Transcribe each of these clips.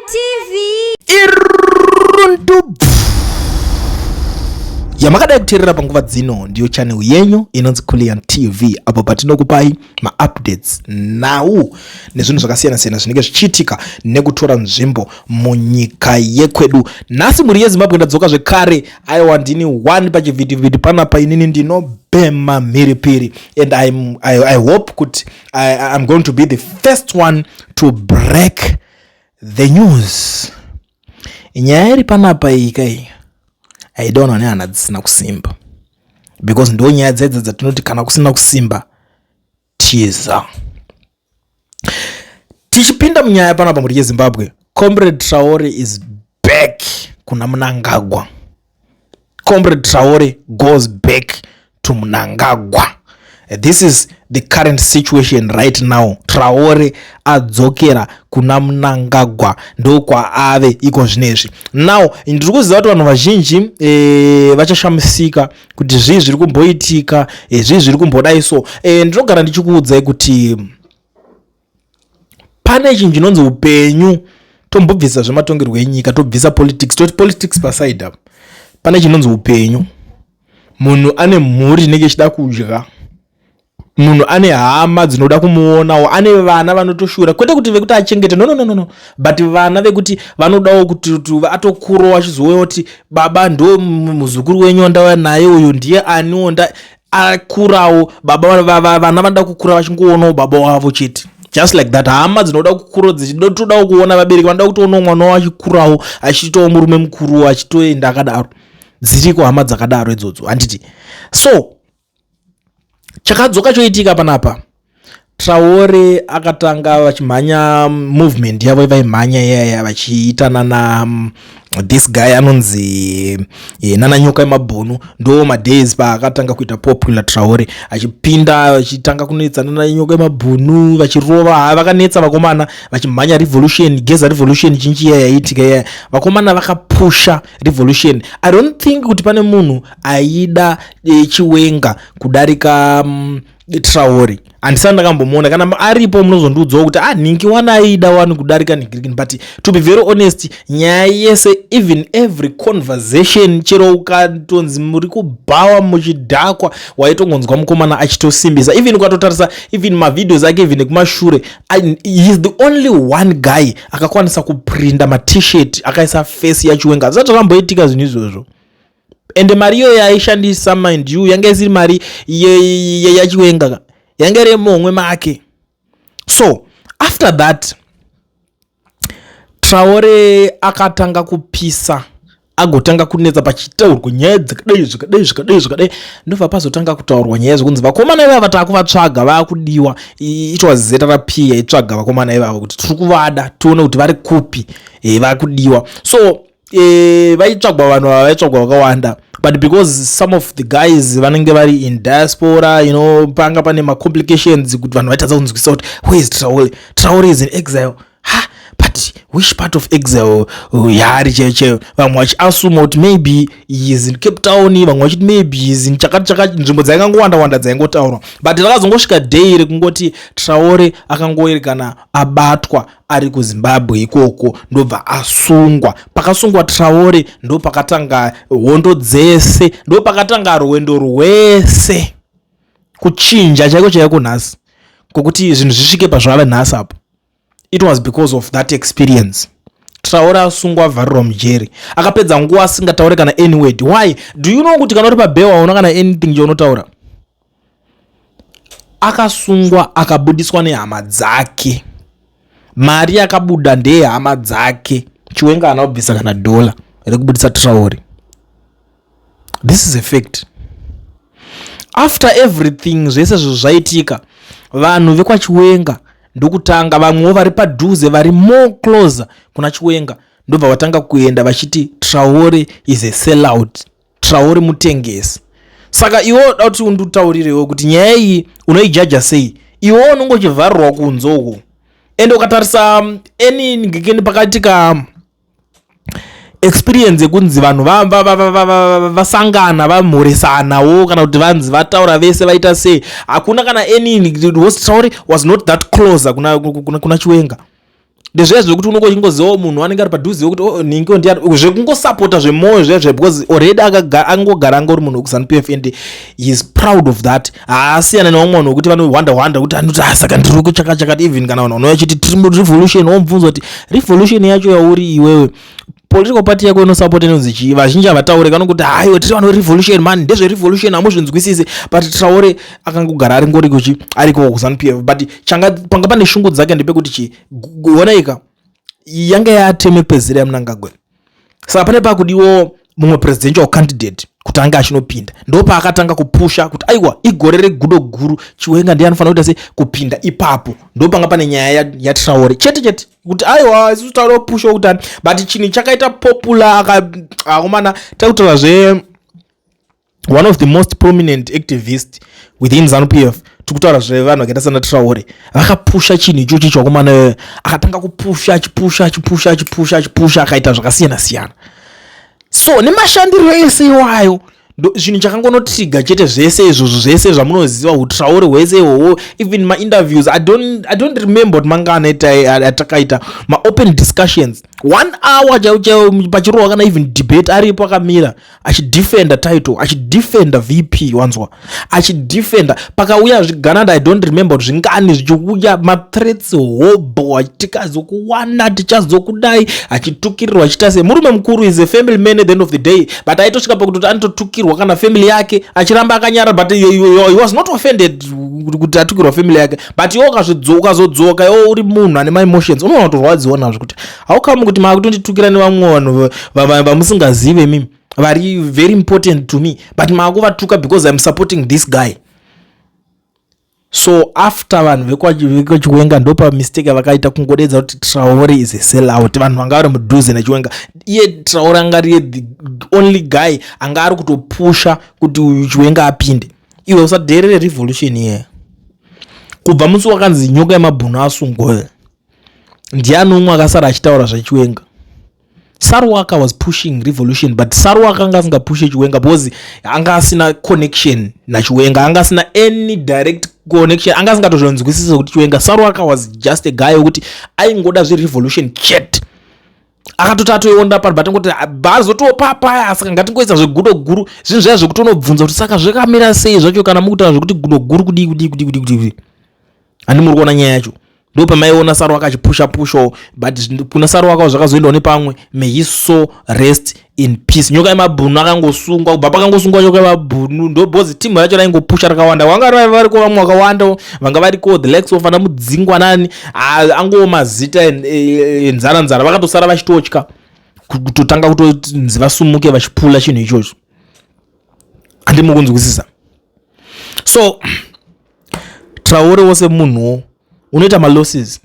TV. Irundu yamakadai kuteerera panguva dzino ndiyo channel yenyu inonzi Kulliant TV, apo patinokupai maupdates, nhau nezvinhu zvakasiyana-siyana zvinenge zvichiitika nekutora nzvimbo munyika yekwedu. Nhasi, mhuri yeZimbabwe, ndadzoka zvekare. Aiwa, ndini one pachivhitivhiti panapa, inini ndinobhema mhiripiri, and I hope kuti I'm going to be the first one to break the news. Nyaya iri panapa iyi kai haidaona nehana dzisina kusimba, because ndo nyaya dzedza dzatinoti kana kusina kusimba, tiza. Tichipinda munyaya panapa, mhuri yeZimbabwe, Comrade Traore is back kuna Mnangagwa. Comrade Traore goes back to Mnangagwa. This is the current situation right now. Traore adzokera kuna Mnangagwa, ndokwaave iko zvinezvi. Now ndiri kuziva kuti vanhu vazhinji vachashamisika kuti zvii zviri kumboitika, zvii zviri kumbodai. So ndinogara ndichikuudzai kuti pane chinhu chinonzi upenyu. Tombobvisa zvematongerwo enyika, tobvisa politics, toti politics paside apa. Pane chinonzi upenyu. Munhu ane mhuri inenge ichida kudya, munhu ane hama dzinoda kumuonawo, ane vana vanotoshura, kwete kuti vekuti achengete, no, no, no, no, but vana vekuti vanodawo kuti atokurawo achizouya kuti, "Baba, ndo muzukuru wenyu wandauya naye uyu, ndiye aniwo nda akurawo." Baba, vana vanoda kukura vachingoonawo baba wavo chete, just like that. Hama dzinoda kukura dzichitodawo kuona vabereki, vanoda kutoonawo mwana wavo achikurawo, achiitawo murume mukuru, achitoenda akadaro. Dziriko hama dzakadaro idzodzo, handiti? So chakadzoka choitika panapa, Traore akatanga vachimhanya movement yavo vaimhanya iyaya, vachiitana na this guy anonzi nana Nyoka yemabhunu. Ndo madays paakatanga kuita popular Traore, achipinda vachitanga kunetsa nana Nyoka yemabhunu, vachirova. Ha, vakanetsa vakomana vachimhanya revolution, Geza Revolution chinchi iya yaiitika iyaya. Vakomana vakapusha revolution. I don't think kuti pane munhu aida Chiwenga kudarika Traore. Handisati ndakambomuona. Kana aripo, munozondiudzawo kuti ah, nhingi wani aida wani kudarika nhingirikini. But to be very honest, nyaya yese, even every conversation, chero ukatonzi muri kubhawa muchidhakwa, waitongonzwa mukomana achitosimbisa. Even ukatotarisa even mavideos ake, even ekumashure, he is the only one guy akakwanisa kuprinda maT-shirt akaisa face yaChiwenga. Zvisati zvamboitika zvinhu izvozvo. Ende mari iyoyo yaishandisa, mind you, yanga isiri mari yaChiwenga ka, yanga iri muhomwe make. So after that, Traore akatanga kupisa, agotanga kunetsa pachitaurwa nyaya dzakadai, zvakadai, zvakadai, zvakadai. Ndobva pazotanga kutaurwa nyaya zvekunzi vakomana ivava taakuvatsvaga, vaakudiwa. It was ZRP yaitsvaga vakomana ivava kuti tiri kuvada, tione kuti vari kupi, vakudiwa. So vaitsvagwa vanhu ava, vaitsvagwa vakawanda, but because some of the guys vanenge vari in diaspora, panga pane macomplications kuti vanhu vaitadza kunzwisisa kuti where is Traore. Traore is in exile, ha, but which part of exile yaari chaiyo chaiyo? Vamwe vachiasuma kuti maybe he is in Cape Town, vamwe vachiti maybe he is in chakati chakati. Nzvimbo dzaingangowanda wanda dzaingotaurwa, but rakazongosvika day rekungoti Traore akangoerekana abatwa ari kuZimbabwe ikoko, ndobva asungwa. Pakasungwa Traore, ndo pakatanga hondo dzese, ndo pakatanga rwendo rwese kuchinja chaiko chaiko nhasi, kwokuti zvinhu zvisvike pazvave nhasi apo. It was because of that experience. Traore asungwa, avharirwa mujeri, akapedza nguva asingatauri kana any word. Why? Do you know kuti kana uri pabail hauna kana anything chaunotaura? Akasungwa, akabudiswa nehama dzake. Mari yakabuda ndeyehama dzake. Chiwenga haana kubvisa kana dhola rekubudisa Traore. This is a fact. After everything, zvese zvo zvaitika, vanhu vekwaChiwenga ndokutanga, vamwewo vari padhuze, vari more closer kuna Chiwenga, ndobva vatanga kuenda vachiti Traore is a sellout, Traore mutengesi. Saka iwe uda kuti unditaurirewo kuti nyaya iyi unoijaja sei? Iwe unonge uchivharirwa kunze uko. Ende ukatarisa any ngekeni pakaitika experience yekunzi vanhu vasangana, vamhoresanawo, kana kuti vanzi vataura vese, vaita sei, hakuna kana any. Traore was not that closer kuna Chiwenga. Ndezviya zvekuti unonge uchingozivawo munhu anenge ari padhuze wekuti, oh, ninge ndiani, zvekungosapota zvemwoyo zviya zviya, because already angogara angori munhu wekuZANU PF and he is proud of that. Haasiyana nevamwe vanhu vekuti vanohwanda hwanda kuti anoti, ah, saka ndiri kuchaka chakati. Even kana vanhu vanouya vachiti tiri murevolution, womubvunza kuti revolution yacho yauri iwewe, political party yako inosapota inonzi chii? Vazhinji havataure kanokuti, haiwa, tiri vanhu verevolution man, ndezverevolution, hamuzvinzwisisi. But Traore akangogara ari ngori kuchi ariko kuZANU PF, but changa panga pane shungu dzake ndepekuti chi onaika yanga yateme pezera yaMnangagwa, saka pane pakudiwo mumwe presidential candidate kuti ange achinopinda. Ndo paakatanga kupusha kuti aiwa, igore regudo guru, Chiwenga ndiye anofanira kuita se kupinda ipapo. Ndo panga pane nyaya yaTraore chete chete, kuti aiwa, isusu taura kupusha kuti ani. But chinhu chakaita popular akomana, takutaura zve one of the most prominent activist within ZANU PF, tikutaura zvevanhu vakaita sana Traore, vakapusha chinhu ichocho icho. Akomana akatanga kupusha, achipusha, achipusha, achipusha, achipusha, akaita zvakasiyana siyana. So nemashandiro ese iwayo, zvinhu chakangonotriga chete zvese izvozvo, zvese zvamunoziva, uTraore hwese ihwohwo. Even mainterviews, I don't remember kuti mangana atakaita maopen discussions, one hour chaiwo chaiwo, pachirohwa kana even debate, aripo akamira achidefenda title, achidefenda VP, wanzwa, achidefenda. Pakauya zvigananda, I don't remember kuti zvingani zvichiuya, mathreats hobo, tikazokuwana tichazokudai, achitukirirwa, achiita sei. Murume mukuru, is a family man at the end of the day, but aitosvika pakutoti anototukirwa kana family yake, achiramba akanyara. But he was not offended kuti atukirwa family yake. But iwe ukazodzoka, iwe uri munhu ane maemotions, unoona kutorwadziwa nazvo kuti how come kuti maakutonditukira nevamwe vanhu vamusingazive mimi, vari very important to me, but maakuvatuka because I'm supporting this guy. So after vanhu vekwaChiwenga, ndopamistake vakaita kungodedza kuti Traore is a sell out. Vanhu vanga vari mudhuze neChiwenga, iye Traore anga riye the only guy anga ari kutopusha kuti uyu Chiwenga apinde. Iwe usadherere revolution iye. Kubva musi wakanzi Nyoka yemabhunu asungwa, ndiani umwe akasara achitaura zvaChiwenga? Saruwaka was pushing revolution, but Saruwaka anga asingapushe Chiwenga because anga asina connection naChiwenga, anga asina any direct connection, anga asingatozvinzwisisa kuti Chiwenga. Saruwaka was just a guy wekuti aingoda zverevolution chete, akatoti atoionda pano, but ngoti bazotopa saka ngatingoisa zvegudo guru. Zvinhu zvaya zvekutonobvunza kuti saka zvakamira sei zvacho kana mukutaura zvekuti gudo guru, kudii, kudii, kudii, kudii, kudii. Handi muri kuona nyaya yacho? Ndo pamaiona Saruwaka achipusha pushawo, but kuna Saruwakawo zvakazoendawo nepamwe. May his soul rest in peace. Nyoka yemabhunu akangosungwa, kubva pakangosungwa Nyoka yemabhunu, ndo because timu racho raingopusha rakawanda. Vanga variko vamwe vakawanda vanga variko, the likes of ana Mudzingwa nani, angowo mazita enzara nzara, vakatosara vachitotya kutotanga kutonzi vasumuke vachipula chinhu ichocho. Handimi kunzwisisa? So Traore wose munhuwo unoita malosses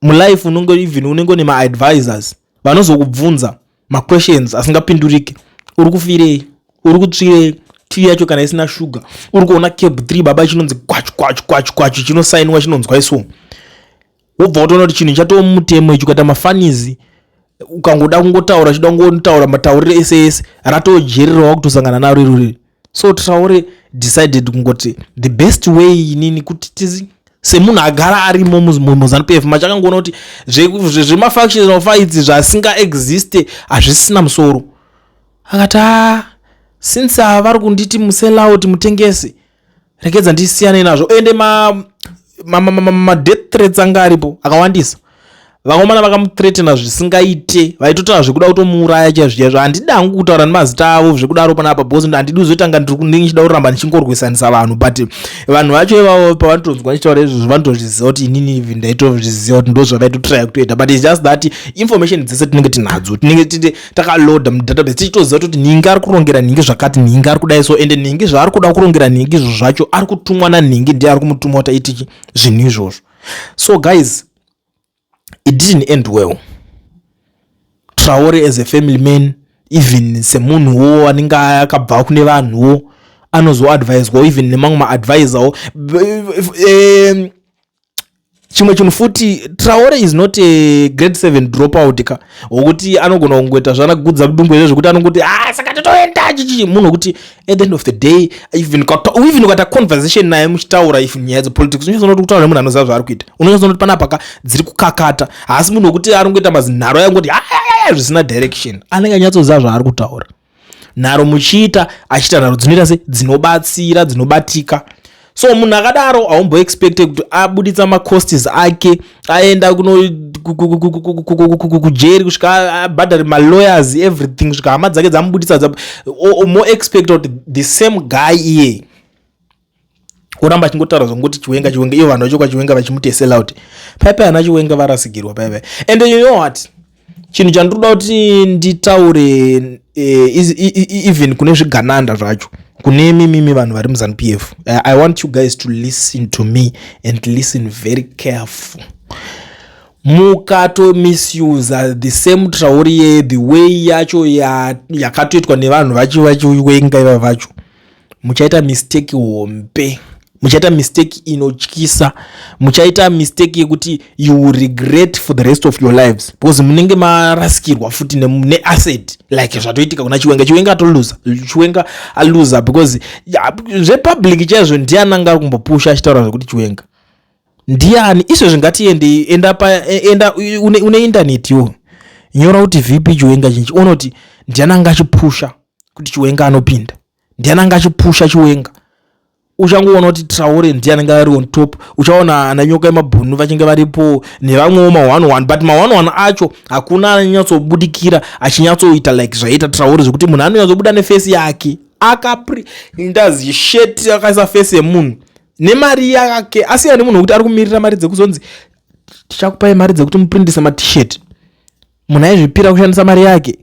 mulife, unonge even unenge une maadvisors vanozokubvunza maquestions asingapinduriki: uri kufirei? Uri kutsvirei? Tii yacho kana isina shuga, uri kuona CAB 3 baba, chinonzi kwachu kwachu kwachu kwachu, chinosainwa, chinonzwa iso, wobva watoona kuti chinhu chatoo mutemo ichi. Ukaita mafanizi, ukangoda kungotaura, chida kungotaura matauriro ese ese, ratojererawa kutosangana naro irori. So Traore decided kungoti the best way inini kuti tizi semunhu agara arimo muZANU PF, machakangoona kuti zvemafactional fights zvasingaexiste hazvisina musoro. Akati, a since ava vari kunditi musellout, mutengesi, rekedza ndisiyane nazvo. Ende madeath threats anga aripo akawandisa. Vakomana vakamuthreatena zvisingaite, vaitotaura zvekuda kutomuuraya chaizvo chaizvo. Handidi hangu kutaura nemazita avo zvekudaro panapa because handidi kuzotanga ndichida kuramba ndichingorwisanisa vanhu, but vanhu vacho ivavo pavanotonzwa ndichitaura izvozvo, vanotozviziva kuti inini ndaitozviziva kuti ndo zvavaitotraya kutoita. But it's just that information dzese tinenge tinadzo, tinenge takaloada mudatabase, tichitoziva kuti nhingi ari kurongera nhingi zvakati, nhingi ari kudai. So ende nhingi zvaari kuda kurongera nhingi izvo zvacho, ari kutumwa nanhingi, ndiye ari kumutuma kuti aitiki zvinhu izvozvo. So guys, it didn't end well. Traore as a family man, even semunhuwo anenge akabva kune vanhuwo, anozoadviswawo even nemamwe maadvisawo. Chimwe chinhu futi, Traore is not a grade 7 dropout ka, wokuti anogona kungoita zvana gudza mudumbu izvo zvekuti anongoti, "Ah, saka totoenda chichi." Munhu wekuti at the end of the day, even ukaita conversation naye muchitaura if nyaya dzepolitics, unonyatsoona kuti kutaura nemunhu anoziva zvaari kuita. Unonyatsoona kuti panapa ka dziri kukakata. Haasi munhu wekuti anongoita mazinharo ayangoti zvisina direction. Anenge anyatsoziva zvaari kutaura. Nharo muchiita, achiita nharo dzinoita se dzinobatsira, dzinobatika. So munhu akadaro haumboexpecte kuti abuditsa macosts ake, aenda kujeri kusvika abhadhare malawyers, everything, kusvika hama dzake dzamubuditsa, moexpecta kuti the same guy iye oramba achingotaura zvongoti Chiwenga, Chiwenga, ivo vanhu vacho kwaChiwenga vachimuti sellout. Paipai ana Chiwenga varasikirwa paipai. And you know what, chinhu chandinoda kuti nditaure, even kune zvigananda zvacho, kune mimimi vanhu vari muZANU PF, I want you guys to listen to me and listen very careful. Mukatomisuse the same Traore, the way yacho yakatoitwa nevanhu vacho vachiwenga iva vacho, muchaita mistake hombe, muchaita mistake inotyisa, muchaita mistake yekuti you will regret for the rest of your lives, because munenge marasikirwa futi neasset, like zvatoitika kuna Chiwenga. Chiwenga atoluza, Chiwenga aluza, because zvepublic chaizvo ndiani anga ari kumbopusha achitaura zvekuti Chiwenga? Ndiani izvezvi? Ngatiende, enda pa enda une internet yo, nyora kuti VP Chiwenga chinchi, ona kuti ndiani anga achipusha kuti Chiwenga anopinda, ndiani anga achipusha Chiwenga. Uchangoona kuti Traore ndiye anenge ari on top. Uchaona ana Nyoka yemabhunu vachinge varipo nevamwewo ma11, but ma11 acho hakuna anonyatsobudikira achinyatsoita like zvaiita Traore, zvekuti munhu anonyatsobuda neface yake, akaprinda zishirt, akaisa face yemunhu nemari yake. Asiyana nemunhu wekuti ari kumirira mari dzekuzonzi tichakupai mari dzekuti muprindise matshirt. Munhu aizvipira kushandisa mari yake.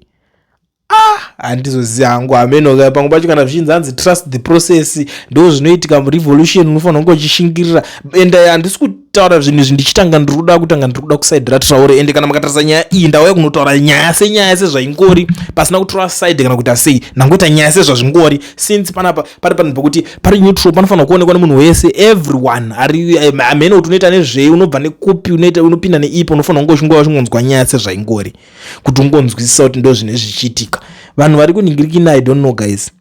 Ah, handizoziva hangu, hameno. Pamwe pacho kana zvichinzi hanzi trust the process, ndo zvinoitika murevolution, unofanira kunge uchishingirira. Ende handisi kutaura zvinhu izvi ndichitanga ndiri kuda kutanga ndiri kuda kusaidhira Traore. Ende kana makatarisa nyaya iyi, ndauya kunotaura nyaya senyaya sezvaingori, pasina kutora side kana kuita sei. Ndangoita nyaya sezvazvingori, since panapa pari panhu pekuti pari neutral, panofanira kuonekwa nemunhu wese, everyone ari hameno kuti unoita nezvei, unobva nekupi, unoita unopinda neipi, unofanira kunge uchingova uchingonzwa nyaya sezvaingori kuti ungonzwisisa kuti ndo zvine zvichiitika. Vanhu vari kuningirikina, I don't know guys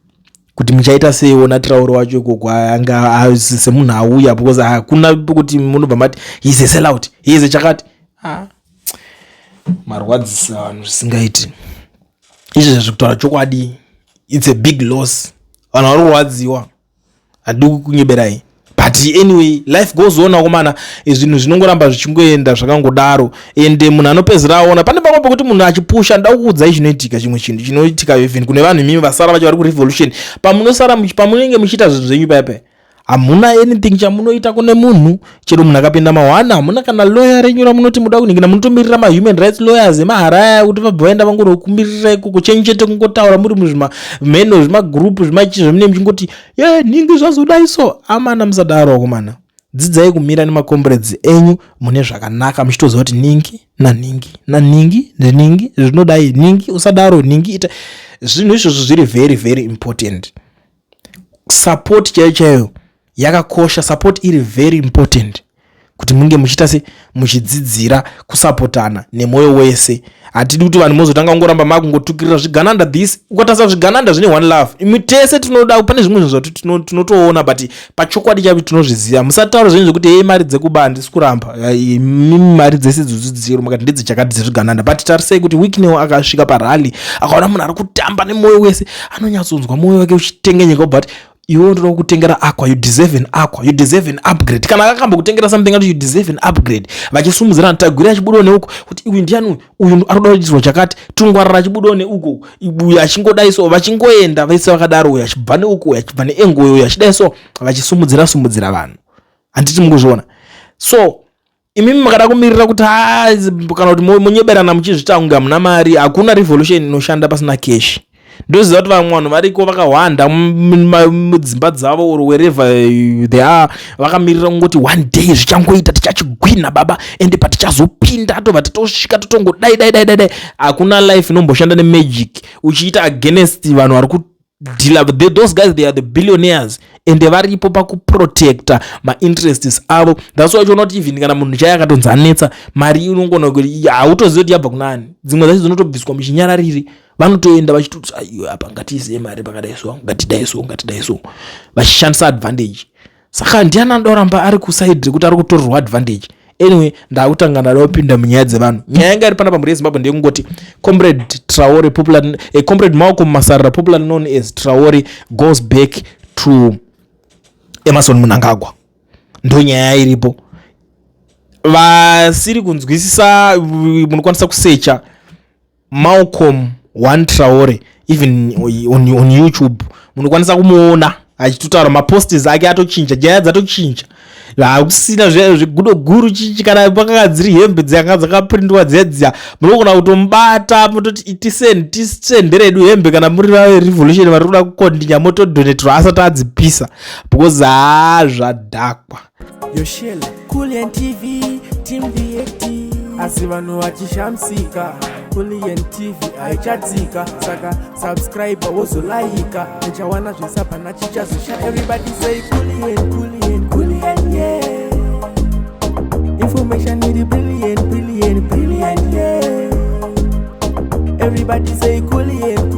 kuti muchaita seiwo naTraore wacho ikoko, anga semunhu auya, because hakuna pekuti munobva mati he's a sellout, he is a chakati. Ah, marwadzisa vanhu zvisingaiti izvezvi. Kutaura chokwadi, it's a big loss, vanhu vari kurwadziwa, handidi kunyeberai. But anyway, life goes on akomana, zvinhu zvinongoramba zvichingoenda zvakangodaro. Ende munhu anopedzera aona pane pamwe pekuti munhu achipusha. Nda kukuudzai chinoitika, chimwe chinhu chinoitika even kune vanhu imimi vasara vacho vari kurevolution. Pamunosara, pamunenge muchiita zvinhu zvenyu paipai, hamuna anything chamunoita kune munhu. Chero munhu akapinda mahwana, hamuna kana lawyer renyu ramunoti muda kuningina. Munotomirira mahuman rights lawyers emaharaya kuti vabva vaenda vangonokumirira ikoko. Chenyu chete kungotaura muri muzvimamheno, zvimagroup, zvimachi zvamunenge muchingoti ye nhingi zvazodai. So amana, musadaro akomana. Dzidzai kumira nemacomrades enyu mune zvakanaka, muchitoziva kuti ningi naningi naningi neningi zvinodai, ningi usadaro, ningi ita zvinhu izvozvo. Zviri very very important. Support chaiyo chaiyo yakakosha. Support iri very important kuti munge muchiita se muchidzidzira kusapotana nemwoyo wese. Hatidi kuti vanhu mozotanga kungoramba makungotukirira zvigananda. This ukatarisa zvigananda zvine one love. Imi tese tinoda, pane zvimwe zvinhu zvati tinotoona, but pachokwadi chacho tinozviziva. Musataura zvinhu zvekuti hei, mari dzekuba, handisi kuramba mari dzese idzodzo dziro makati ndedzechakati dzezvigananda, but tarisai kuti Wicknell akasvika parally, akaona munhu ari kutamba nemwoyo wese, anonyatsonzwa mwoyo wake uchitengenyeka, but iwe ndoda kukutengera aqua, you deserve an aqua, you deserve an upgrade. Kana akambokutengera something ati you deserve an upgrade, vachisumudzirana. Tagwira achibudawo neuko kuti uyu ndiani uyu ari kuda kuitirwa chakati, Tungwarara achibudawo neuko, uyu achingodai so, vachingoenda vese vakadaro, uyu achibva neuko, uyu achibva neengo, uyu achidai so, vachisumudzira sumudzira vanhu. Handiti mukuzviona? So imimi makada kumirira kuti ha, kana kuti munyeberana muchizvita kunge hamuna mari, hakuna revolution inoshanda pasina cash. Ndoziva kuti vamwe vanhu variko vakahwanda mudzimba dzavo or wherever they are, vakamirira kungoti one day zvichangoita, tichachigwina baba, ende patichazopinda tobva tatosvika totongodai dai dai dai dai. Hakuna life inomboshanda nemagic uchiita against vanhu vari. dealer. Those guys, they are the billionaires, ende varipo pakuprotecta mainterests avo. That's why uchiona kuti even kana munhu chaiye akatonzi anetsa mari, unongona kuti hautozivi kuti yabva kunani. Dzimwe dzacho dzinotobviswa muchinyarariri, vanotoenda vachitoti, "Aiwe, apa ngatiisei mari pakadai so, ngatidai so, ngatidai so," vachishandisa advantage. Saka ndiani anoda kuramba ari kuside rekuti ari kutorerwa advantage? Anyway, ndakutanga ndada kupinda munyaya dzevanhu. Nyaya yanga iri panapa, mhuri yeZimbabwe, ndeyekungoti Comrade Traore, popular, Comrade Malcolm Masarira, popular known as Traore, goes back to Emmerson Mnangagwa. Ndo nyaya iripo. Vasiri kunzwisisa, munokwanisa kusecha Malcolm One Traore even on YouTube. Munokwanisa kumuona achitotaura, maposts ake atochinja, nyaya dzatochinja, hakusina zvigudo guru chichi. Kana pakanga dziri hembe dzanga dzakaprindwa dziya dziya, munogona kutomubata mototi, "Tisenderedu hembe." Kana muri varevolution vari kuda kukondinya, motodoneterwa asati adzipisa, because haa, zvadhakwa. Yoshela Kulian TV Team VAT, asi vanhu vachishamisika, Kulian TV haichatsika. Saka subscribe, wozolaika, uchawana zvesapana chichazosha. Everybody say Kulian, Kulian, Kulian, yeah. Information iri brilliant, brilliant, brilliant, yeah. Everybody say Kulian.